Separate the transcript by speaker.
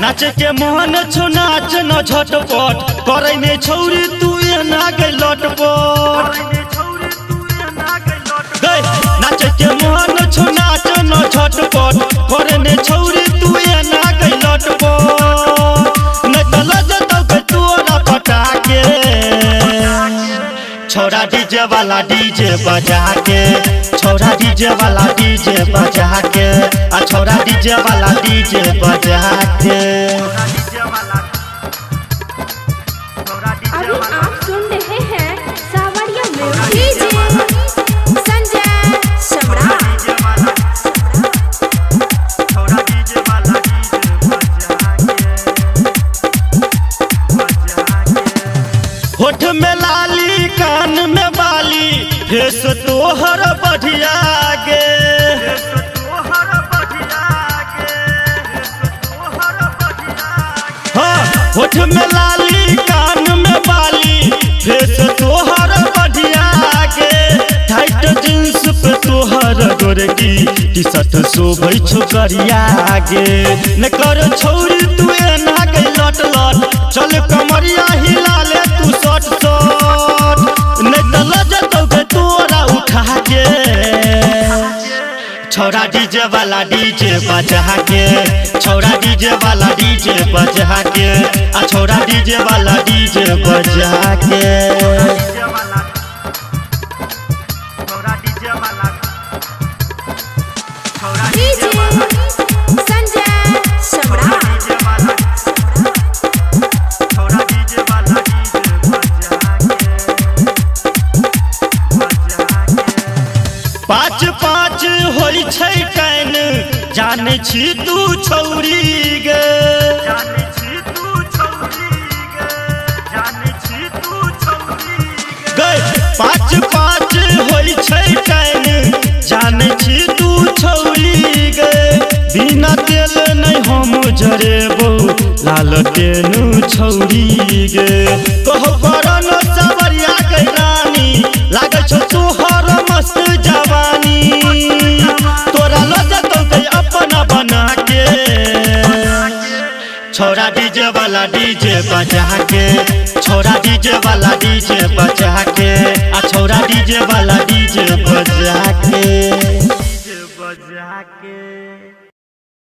Speaker 1: नाचे के मोहन छो नाच न झटपट करे ने छौरी तू एना गई लटपट। गई नाचे के मोहन छो नाच न झटपट करे ने छौरी तू एना गई लटपट। नहीं तो लजतौ के तोरा पटा के छौरा डीजे वाला डीजे बजा के, छौरा डीजे वाला डीजे बजा के, आ छौरा डीजे वाला डीजे बजा के।
Speaker 2: अभी आप सुन रहे हैं सावरिया म्यूजिक डीजे संजय सम्राट।
Speaker 1: होठ में लाली कान में बाली फेस तोहर बढ़िया गे। हाँ, होठ में लाली कान में बाली फेस तोहर बढ़िया गे। टाइट जींस पे तोहर गोरकी टी शर्ट शोभै छौ करिया गे। न कर छौरी तू एना गई लट लट चल कमरिया हिला ले तू सट सट। नहीं तो लजतौ गे तोरा उठा के छौरा डीजे वाला डीजे बजा के, छौरा डीजे वाला डीजे बजा के, आ छौरा डीजे वाला डीजे बजा के।
Speaker 2: डीजे संजय सम्राट।
Speaker 1: पाँच पाँच होइ छै can जानै छी तू छौरी गे। गै पाँच पाँच होइ छै can जानै छी तू छौरी गे। बिना तेल नहि हम जरेबौ लाल टेनु छौरी गे। कहौ करन सावरिया गै रानी लागै छौ तोहर मस्त जवानी। तोरा लजतौ गै अपना बना के छौरा डीजे वाला डीजे बजा के, छौरा डीजे वाला डीजे बजा के, आ छौरा डीजे वाला डीजे बजा के।